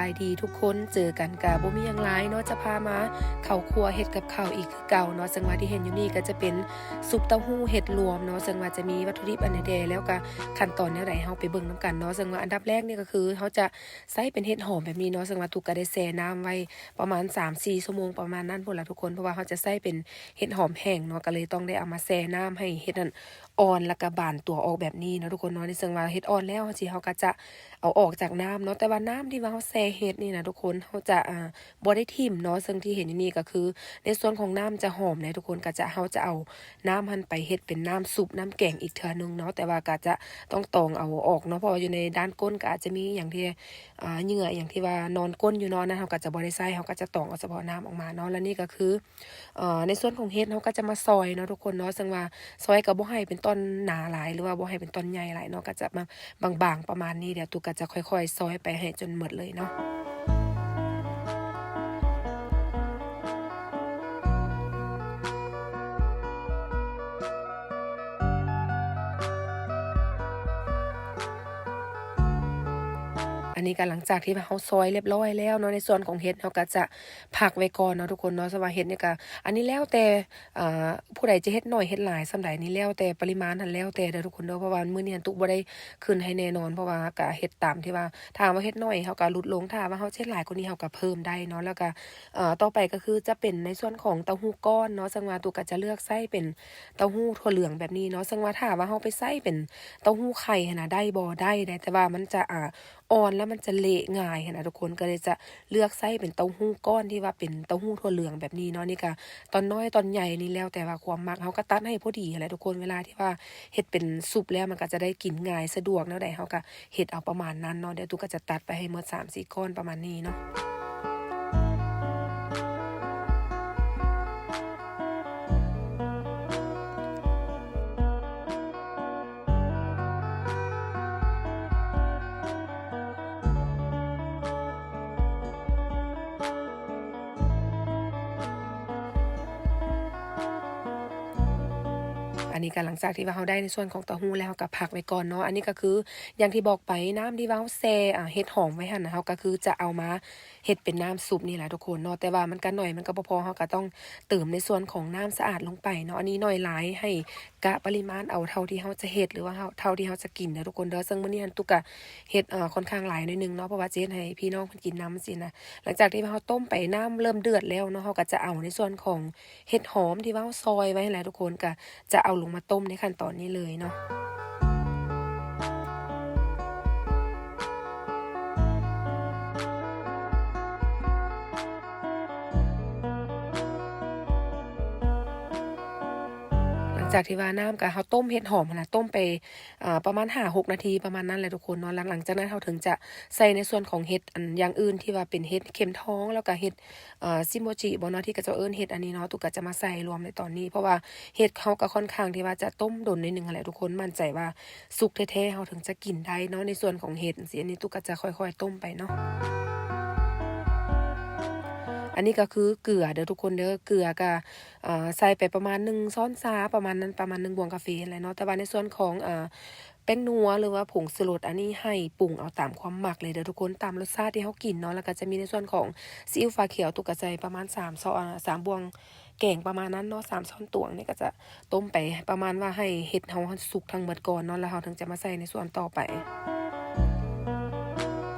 ສະບາຍດີທຸກຄົນ ເຈີກັນກະບໍ່ມີຫຍັງຫຼາຍເນາະ ຈະພາມາເຂົ້າຄົວເຮັດກັບເຂົ້າອີກຄືເກົ່າເນາະ. ເຊິ່ງວ່າທີ່ເຫັນຢູ່ນີ້ກໍຈະເປັນຊຸບເຕົ້າຫູ່ເຫັດລວມເນາະ ເຊິ່ງວ່າຈະມີວັດຖຸດິບອັນໃດແດ່ ແລ້ວກໍຂັ້ນຕອນແນວໃດ ເຮົາໄປເບິ່ງນຳກັນເນາະ. ເຊິ່ງວ່າອັນດັບແລກນີ້ກໍຄືເຮົາຈະໃຊ້ເປັນເຫັດຫອມແບບນີ້ເນາະ ເຊິ່ງວ່າຕຸກກໍໄດ້ແຊ່ນ້ຳໄວ້ປະມານສາມສີ່ຊົ່ວໂມງປະມານນັ້ນພຸ້ນລະທຸກຄົນ ເພາະວ່າເຮົາຈະໃຊ້ເປັນເຫັດຫອມແຫ້ງເນາະ ກໍເລີຍຕ້ອງໄດ້ເອົາມາແຊ່ນ້ຳໃຫ້ເຫັດນັ້ນອ່ອນ ແລ້ວກໍບານຕົວອອກແບບນີ້ເນາະທຸກຄົນເນາະ. ໃນເຊິ່ງວ່າເຫັດອ່ອນແລ້ວ ເຮົາຊິ ເຮົາກໍຈະ ເອົາອອກຈາກນ້ຳເນາະ ແຕ່ວ່ານ້ຳທີ່ວ່າເຮົາແຊ່ເຫັດນີ້ນະທຸກຄົນ ເຮົາຈະ ອ່າ ບໍ່ໄດ້ຖິ້ມເນາະ. ເຊິ່ງທີ່ເຫັນຢູ່ນີ້ກໍຄືໃນສ່ວນຂອງນ້ຳຈະຫອມແຫຼະທຸກຄົນ ກໍຈະ ເຮົາຈະເອົານ້ຳຫັ້ນໄປເຮັດເປັນນ້ຳຊຸບນ້ຳແກງອີກເທື່ອໜຶ່ງເນາະ ແຕ່ວ່າກໍຈະຕ້ອງຕອງເອົາອອກເນາະ ເພາະວ່າຢູ່ໃນດ້ານກົ້ນກໍອາດຈະມີຫຍັງທີ່ ອ່າ ເຫຍື່ອຫຍັງທີ່ວ່ານອນກົ້ນຢູ່ເນາະ ອັນນັ້ນເຮົາກໍຈະບໍ່ໄດ້ໃສ່ ເຮົາກໍຈະຕອງເອົາສະເພາະນ້ຳອອກມາເນາະ. ແລະນີ້ກໍຄື ເອີ ໃນສ່ວນຂອງເຫັດເຮົາກໍຈະມາຊອຍເນາະທຸກຄົນເນາະ ເຊິ່ງວ່າຊອຍກໍບໍ່ໃຫ້ເປັນຕອນໜາຫຼາຍ ຫຼືວ່າບໍ່ໃຫ້ເປັນຕອນໃຫຍ່ຫຼາຍເນາະ ກໍຈະມາບາງໆປະມານນີ້ ດຽວຕຸກກໍຈະຄ່ອຍໆຊອຍໄປໃຫ້ຈົນໝົດເລີຍເນາະ. ອັນນີ້ກໍຫຼັງຈາກທີ່ວ່າເຮົາຊອຍລຽບຮ້ອຍແລ້ວເນາະ ໃນສ່ວນຂອງເຫັດເຮົາກໍຈະພັກໄວ້ກ່ອນເນາະທຸກຄົນເນາະ. ສຳລັບເຫັດນີ້ກໍ ອັນນີ້ແລ້ວແຕ່ ອ່າ ຜູ້ໃດຈະເຮັດໜ້ອຍເຮັດຫຼາຍສ່ຳໃດນີ້ ແລ້ວແຕ່ປະລິມານຫັ້ນ ແລ້ວແຕ່ເດີທຸກຄົນເດີ ເພາະວ່າມື້ນີ້ຫັ້ນຕຸກບໍ່ໄດ້ຂຶ້ນໃຫ້ແນ່ນອນ ເພາະວ່າກະເຮັດຕາມທີ່ວ່າ ຖ້າວ່າເຮັດໜ້ອຍເຮົາກະຫຼຸດລົງ ຖ້າວ່າເຮົາເຮັດຫຼາຍກວ່ານີ້ເຮົາກະເພີ່ມໄດ້ເນາະ. ແລ້ວກະ ເອີ ຕໍ່ໄປກໍຄືຈະເປັນໃນສ່ວນຂອງເຕົ້າຫູ້ກ້ອນເນາະ ເຊິ່ງວ່າຕຸກກະຈະເລືອກໃຊ້ເປັນເຕົ້າຫູ້ຖົ່ວເຫຼືອງແບບນີ້ເນາະ. ເຊິ່ງວ່າຖ້າວ່າເຮົາໄປໃຊ້ເປັນເຕົ້າຫູ້ໄຂ່ຫັ້ນນະ ໄດ້ບໍ່? ໄດ້ເດ້ ແຕ່ວ່າມັນຈະ ອ່າ ອ່ອນ ແລ້ວມັນຈະເລະງ່າຍຫັ້ນນະທຸກຄົນ ກໍເລີຍຈະເລືອກໃຊ້ເປັນເຕົ້າຫູ້ກ້ອນທີ່ວ່າເປັນເຕົ້າຫູ້ຖົ່ວເຫຼືອງແບບນີ້ເນາະ. ນີ້ກະຕອນນ້ອຍຕອນໃຫຍ່ນີ້ແລ້ວແຕ່ວ່າຄວາມມັກ ເຮົາກະຕັດໃຫ້ພໍດີຫັ້ນແຫຼະທຸກຄົນ ເວລາທີ່ວ່າເຮັດເປັນຊຸບແລ້ວມັນກະຈະໄດ້ກິນງ່າຍສະດວກແນວໃດ ເຮົາກະເຮັດເອົາປະມານນັ້ນເນາະ. ດຽວຕຸກກະຈະຕັດໄປໃຫ້ໝົດສາມສີ່ກ້ອນປະມານນີ້ເນາະ. ອັນນີ້ກໍຫຼັງຈາກທີ່ວ່າເຮົາໄດ້ໃນສ່ວນຂອງເຕົ້າຫູ້ແລ້ວ ເຮົາກໍພັກໄວ້ກ່ອນເນາະ. ອັນນີ້ກໍຄືຢ່າງທີ່ບອກໄປ ນ້ຳທີ່ວ່າເຮົາແຊ່ ອ່າ ເຫັດຫອມໄວ້ຫັ້ນນະ ເຮົາກໍຄືຈະເອົາມາ ເຮັດເປັນນ້ຳຊຸບນີ້ແຫຼະທຸກຄົນເນາະ ແຕ່ວ່າມັນກະໜ້ອຍ ມັນກະບໍ່ພໍ ເຮົາກະຕ້ອງເຕີມໃນສ່ວນຂອງນ້ຳສະອາດລົງໄປເນາະ. ອັນນີ້ໜ້ອຍຫຼາຍໃຫ້ກະປະລິມານເອົາເທົ່າທີ່ເຮົາຈະເຮັດ ຫຼືວ່າເຮົາ ເທົ່າທີ່ເຮົາຈະກິນເດີທຸກຄົນເດີ. ເຊິ່ງມື້ນີ້ຫັ້ນຕຸກກະເຮັດ ເອີ ຄ່ອນຂ້າງຫຼາຍໜ້ອຍໜຶ່ງເນາະ ເພາະວ່າຈະເຮັດໃຫ້ພີ່ນ້ອງເພິ່ນກິນນຳຊີ້ນະ. ຫຼັງຈາກທີ່ວ່າເຮົາຕົ້ມໄປ ນ້ຳເລີ່ມເດືອດແລ້ວເນາະ ເຮົາກະຈະເອົາໃນສ່ວນຂອງເຫັດຫອມທີ່ວ່າເຮົາຊອຍໄວ້ຫັ້ນແຫຼະທຸກຄົນ ກະຈະເອົາລົງມາຕົ້ມໃນຂັ້ນຕອນນີ້ເລີຍເນາະ. ຫຼັງຈາກທີ່ວ່ານ້ຳກະ ເຮົາຕົ້ມເຫັດຫອມຫັ້ນນະ ຕົ້ມໄປ ອ່າ ປະມານຫ້າຫົກນາທີປະມານນັ້ນແຫຼະທຸກຄົນເນາະ. ຫຼັງ ຫຼັງຈາກນັ້ນເຮົາເຖິງຈະໃສ່ໃນສ່ວນຂອງເຫັດ ອັນຢ່າງອື່ນທີ່ວ່າເປັນເຫັດເຂັມທອງ ແລ້ວກະເຫັດ ເອີ ຊິໂມຈິບໍເນາະ ທີ່ເຂົາເຈົ້າເອີ້ນເຫັດອັນນີ້ເນາະ ຕຸກກະຈະມາໃສ່ລວມໃນຕອນນີ້ ເພາະວ່າເຫັດເຮົາກະຄ່ອນຂ້າງທີ່ວ່າຈະຕົ້ມດົນໜ້ອຍໜຶ່ງຫັ້ນແຫຼະທຸກຄົນ ໝັ້ນໃຈວ່າສຸກແທ້ໆ ເຮົາເຖິງຈະກິນໄດ້ເນາະ. ໃນສ່ວນຂອງເຫັດຈັ່ງຊີ້ ອັນນີ້ຕຸກກະຈະຄ່ອຍໆຕົ້ມໄປເນາະ. ອັນນີ້ກໍຄືເກືອເດີທຸກຄົນເດີ ເກືອກະ ເອີ ໃສ່ໄປປະມານໜຶ່ງຊ້ອນຊາປະມານນັ້ນ ປະມານໜຶ່ງບ່ວງກາເຟຫັ້ນແຫຼະເນາະ. ແຕ່ວ່າໃນສ່ວນຂອງ ເອີ ແປ້ງນົວ ຫຼືວ່າຜົງຊູລົດ ອັນນີ້ໃຫ້ປຸງເອົາຕາມຄວາມມັກເລີຍເດີທຸກຄົນ ຕາມລົດຊາດທີ່ເຮົາກິນເນາະ. ແລ້ວກໍຈະມີໃນສ່ວນຂອງຊີອິ້ວຟ້າຂຽວ ຕຸກກະໃສ່ປະມານສາມຊ້ອນ ອ່າ ສາມບ່ວງແກງປະມານນັ້ນເນາະ ສາມຊ້ອນຕວງ. ນີ້ກໍຈະຕົ້ມໄປປະມານວ່າໃຫ້ເຫັດເຮົາຫັ້ນສຸກທັງໝົດກ່ອນເນາະ ແລ້ວເຮົາເຖິງຈະມາໃສ່ໃນສ່ວນຕໍ່ໄປ.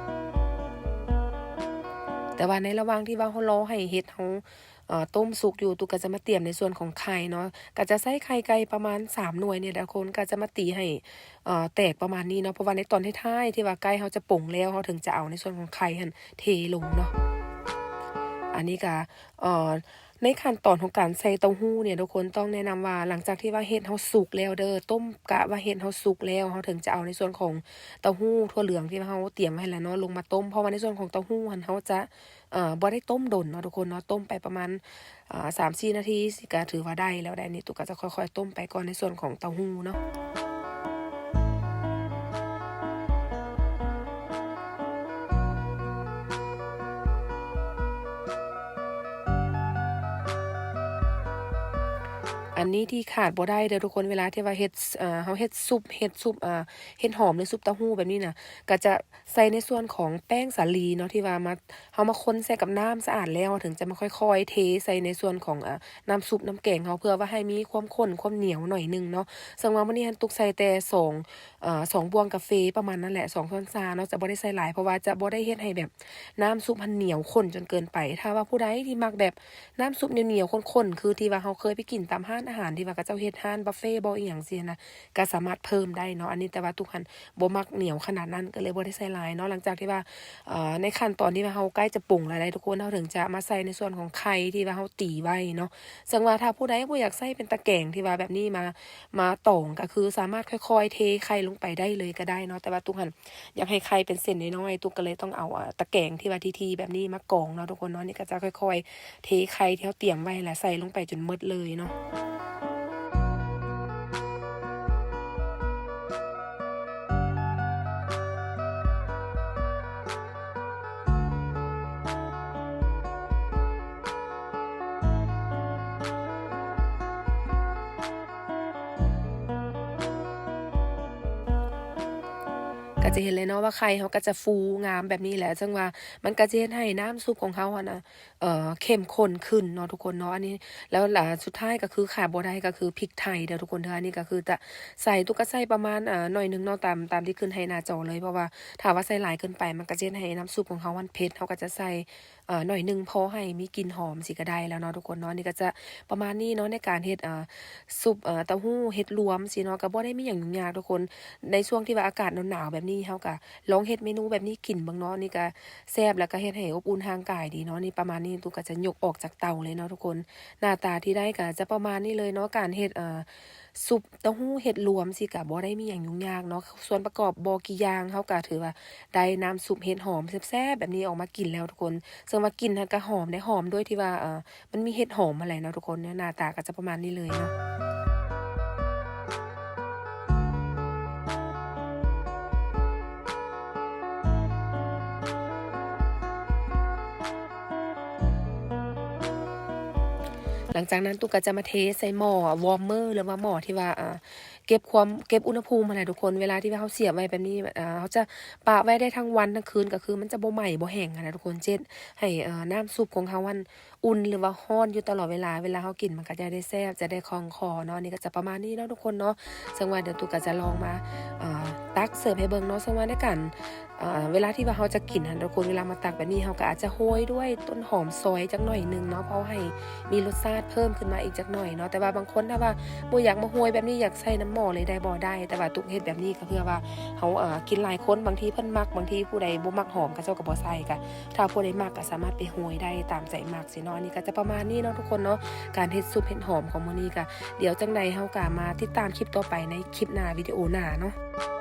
ແຕ່ວ່າໃນລະຫວ່າງທີ່ວ່າເຮົາລໍໃຫ້ເຫັດເຮົາ ເອີ ຕົ້ມສຸກຢູ່ ຕຸກກະຈະມາຕຽມໃນສ່ວນຂອງໄຂ່ເນາະ ກະຈະໃຊ້ໄຂ່ໄກ່ປະມານສາມໜ່ວຍນີ້ແຫຼະທຸກຄົນ ກະຈະມາຕີໃຫ້ ເອີ ແຕກປະມານນີ້ເນາະ ເພາະວ່າໃນຕອນທ້າຍໆ ທີ່ວ່າໃກ້ເຮົາຈະປົງແລ້ວ ເຮົາເຖິງຈະເອົາໃນສ່ວນຂອງໄຂ່ຫັ້ນເທລົງເນາະ. ອັນນີ້ກະ ເອີ ໃນຂັ້ນຕອນຂອງການໃສ່ເຕົ້າຫູ້ນີ້ ທຸກຄົນຕ້ອງແນະນຳວ່າ ຫຼັງຈາກທີ່ວ່າເຫັດເຮົາສຸກແລ້ວເດີ ຕົ້ມກະວ່າເຫັດເຮົາສຸກແລ້ວ ເຮົາເຖິງຈະເອົາໃນສ່ວນຂອງເຕົ້າຫູ້ຖົ່ວເຫຼືອງທີ່ວ່າເຮົາຕຽມໄວ້ຫັ້ນແຫຼະເນາະ ລົງມາຕົ້ມ ເພາະວ່າໃນສ່ວນຂອງເຕົ້າຫູ້ຫັ້ນ ເຮົາຈະ ເອີ ບໍ່ໄດ້ຕົ້ມດົນເນາະທຸກຄົນເນາະ ຕົ້ມໄປປະມານ ເອີ ສາມສີ່ນາທີ ກະຖືວ່າໄດ້ແລ້ວໄດ໋. ນີ້ຕຸກກະຈະຄ່ອຍໆຕົ້ມໄປກ່ອນໃນສ່ວນຂອງເຕົ້າຫູ້ເນາະ. ແ ອັນນີ້ທີ່ຂາດບໍ່ໄດ້ເດີທຸກຄົນ ເວລາທີ່ວ່າເຮັດ ເອີ ເຮົາເຮັດຊຸບ ເຮັດຊຸບ ເອີ ເຫັດຫອມ ຫຼື ຊຸບເຕົ້າຫູ້ແບບນີ້ນະ ກໍຈະໃສ່ໃນສ່ວນຂອງແປ້ງສາລີເນາະ ທີ່ວ່າມາ ເຮົາມາຄົນໃສ່ກັບນ້ຳສະອາດແລ້ວ ເຮົາເຖິງຈະມາຄ່ອຍໆເທໃສ່ໃນສ່ວນຂອງ ເອີ ນ້ຳຊຸບນ້ຳແກງເຮົາ ເພື່ອວ່າໃຫ້ມີຄວາມຂຸ້ນຄວາມໜຽວໜ້ອຍໜຶ່ງເນາະ. ເຊິ່ງວ່າມື້ນີ້ຫັ້ນຕຸກໃສ່ແຕ່ສອງ ເອີ ສອງບ່ວງກາເຟປະມານນັ້ນແຫຼະ ສອງຊ້ອນຊາເນາະ ຈະບໍ່ໄດ້ໃສ່ຫຼາຍ ເພາະວ່າຈະບໍ່ໄດ້ເຮັດໃຫ້ແບບນ້ຳຊຸບຫັ້ນໜຽວຂຸ້ນຈົນເກີນໄປ. ຖ້າວ່າຜູ້ໃດທີ່ມັກແບບນ້ຳຊຸບໜຽວໆຂຸ້ນໆ ຄືທີ່ວ່າເຮົາເຄີຍໄປກິນຕາມຮ້ານອາຫານທີ່ວ່າເຂົາເຈົ້າເຮັດຮ້ານບຸບເຟບໍ ອີ່ຫຍັງຊີ້ນະ ກໍສາມາດເພີ່ມໄດ້ເນາະ. ອັນນີ້ແຕ່ວ່າຕຸກຫັ້ນບໍ່ມັກໜຽວຂະໜາດນັ້ນ ກໍເລີຍບໍ່ໄດ້ໃສ່ຫຼາຍເນາະ. ຫຼັງຈາກທີ່ວ່າ ເອີ ໃນຂັ້ນຕອນທີ່ວ່າເຮົາໃກ້ຈະປຸງແລ້ວໃດ໋ທຸກຄົນ ເຮົາເຖິງຈະມາໃສ່ໃນສ່ວນຂອງໄຂ່ທີ່ວ່າເຮົາຕີໄວ້ເນາະ. ເຊິ່ງວ່າຖ້າຜູ້ໃດບໍ່ຢາກໃຊ້ເປັນຕະແກງທີ່ວ່າແບບນີ້ມາ ມາຕອງ ກໍຄືສາມາດຄ່ອຍໆເທໄຂ່ລົງໄປໄດ້ເລີຍກໍໄດ້ເນາະ ແຕ່ວ່າຕຸກຫັ້ນຢາກໃຫ້ໄຂ່ເປັນເສັ້ນນ້ອຍໆ ຕຸກກໍເລີຍຕ້ອງເອົາ ອາ ຕະແກງທີ່ວ່າຖີ່ໆແບບນີ້ມາກອງເນາະທຸກຄົນເນາະ. ນີ້ກໍຈະຄ່ອຍໆເທໄຂ່ທີ່ເຮົາຕຽມໄວ້ຫັ້ນແຫຼະ ໃສ່ລົງໄປຈົນໝົດເລີຍເນາະ. ກໍຈະເຫັນເລີຍເນາະວ່າໄຂ່ເຮົາກໍຈະຟູງາມແບບນີ້ແຫຼະ ເຊິ່ງວ່າມັນກໍຈະເຮັດໃຫ້ນ້ຳຊຸບຂອງເຮົາຫັ້ນນະ ເອີ ເຂັ້ມຂຸ້ນຂຶ້ນເນາະທຸກຄົນເນາະ. ອັນນີ້ແລ້ວ ອາ ສຸດທ້າຍກໍຄືຂາດບໍ່ໄດ້ກໍຄືພິກໄທເດີທຸກຄົນເດີ. ອັນນີ້ກໍຄືຈະໃສ່ ຕຸກກໍໃສ່ປະມານ ອາ ໜ້ອຍໜຶ່ງເນາະ ຕາມ ຕາມທີ່ຂຶ້ນໃຫ້ໜ້າຈໍເລີຍ ເພາະວ່າຖ້າວ່າໃສ່ຫຼາຍເກີນໄປ ມັນກໍຈະເຮັດໃຫ້ນ້ຳຊຸບຂອງເຮົາມັນເຜັດ ເຮົາກໍຈະໃສ່ ເອີ ໜ້ອຍໜຶ່ງ ພໍໃຫ້ມີກິ່ນຫອມຊີ້ກໍໄດ້ແລ້ວເນາະທຸກຄົນເນາະ. ນີ້ກໍຈະປະມານນີ້ເນາະ ໃນການເຮັດ ເອີ ຊຸບ ເອີ ເຕົ້າຫູ້ເຫັດລວມຊີ້ເນາະ ກໍບໍ່ໄດ້ມີຫຍັງຫຍຸ້ງຍາກທຸກຄົນ. ໃນຊ່ວງທີ່ວ່າອາກາດໜາວໆແບບນີ້ ເຮົາກໍລອງເຮັດເມນູແບບນີ້ກິນເບິ່ງເນາະ. ນີ້ກໍແຊບ ແລ້ວກໍເຮັດໃຫ້ອົບອຸ່ນຮ່າງກາຍດີເນາະ. ນີ້ປະມານນີ້ ຕຸກກໍຈະຍົກອອກຈາກເຕົາເລີຍເນາະທຸກຄົນ. ໜ້າຕາທີ່ໄດ້ກໍຈະປະມານນີ້ເລີຍເນາະ ການເຮັດ ເອີ ຊຸບເຕົ້າຫູ້ເຫັດລວມຊີ້ກໍບໍ່ໄດ້ມີຫຍັງຫຍຸ້ງຍາກເນາະ. ສ່ວນປະກອບບໍ່ກີ່ຢ່າງ ເຮົາກໍຖືວ່າໄດ້ນ້ຳຊຸບເຫັດຫອມແຊບໆແບບນີ້ອອກມາກິນແລ້ວທຸກຄົນ. ເຊິ່ງວ່າກິ່ນຫັ້ນກໍຫອມເດ້ ຫອມໂດຍທີ່ວ່າ ເອີ ມັນມີເຫັດຫອມຫັ້ນແຫຼະເນາະທຸກຄົນ. ໜ້າຕາກໍຈະປະມານນີ້ເລີຍເນາະ. ຫຼັງຈາກນັ້ນ ຕຸກກໍຈະມາເທໃສ່ໝໍ້ວອມເມີ ຫຼືວ່າໝໍ້ທີ່ວ່າ ເອີ ເກັບຄວາມ ເກັບອຸນຫະພູມຫັ້ນແຫຼະທຸກຄົນ. ເວລາທີ່ວ່າເຮົາສຽບໄວ້ແບບນີ້ ເອີ ເຮົາຈະປະໄວ້ໄດ້ທັງວັນທັງຄືນ ກໍຄືມັນຈະບໍ່ໄໝ້ບໍ່ແຫ້ງຫັ້ນນະທຸກຄົນ ເຮັດໃຫ້ ເອີ ນ້ຳຊຸບຂອງເຮົາຫັ້ນອຸ່ນ ຫຼືວ່າຮ້ອນຢູ່ຕະຫຼອດເວລາ ເວລາເຮົາກິນມັນກໍຈະໄດ້ແຊບ ຈະໄດ້ຄ່ອງຄໍເນາະ. ນີ້ກໍຈະປະມານນີ້ເນາະທຸກຄົນເນາະ. ເຊິ່ງວ່າດຽວຕຸກກໍຈະລອງມາ ເອີ ຕັກເສີບໃຫ້ເບິ່ງເນາະ. ເຊິ່ງວ່າໃນການ ເອີ ເວລາທີ່ວ່າເຮົາຈະກິນຫັ້ນທຸກຄົນ ເວລາມາຕັກແບບນີ້ ເຮົາກໍອາດຈະໂຮຍດ້ວຍຕົ້ນຫອມຊອຍຈັກໜ້ອຍໜຶ່ງເນາະ ເພາະໃຫ້ມີລົດຊາດເພີ່ມຂຶ້ນມາອີກຈັກໜ້ອຍເນາະ. ແຕ່ວ່າບາງຄົນຖ້າວ່າບໍ່ຢາກມາໂຮຍແບບນີ້ ຢາກໃສ່ນ້ຳໝໍ້ເລີຍໄດ້ບໍ່? ໄດ້ ແຕ່ວ່າຕຸກເຮັດແບບນີ້ກໍເພື່ອວ່າເຮົາ ເອີ ກິນຫຼາຍຄົນ ບາງທີເພິ່ນມັກ ບາງທີຜູ້ໃດບໍ່ມັກຫອມ ເຂົາເຈົ້າກໍບໍ່ໃສ່. ກໍຖ້າຜູ້ໃດມັກກໍສາມາດໄປໂຮຍໄດ້ຕາມໃຈມັກຊີ້ເນາະ. ອັນນີ້ກໍຈະປະມານນີ້ເນາະທຸກຄົນເນາະ ການເຮັດຊຸບເຫັດຫອມຂອງມື້ນີ້. ກໍດຽວຈັ່ງໃດເຮົາກໍມາຕິດຕາມຄລິບຕໍ່ໄປໃນຄລິບໜ້າ ວິດີໂອໜ້າເນາະ.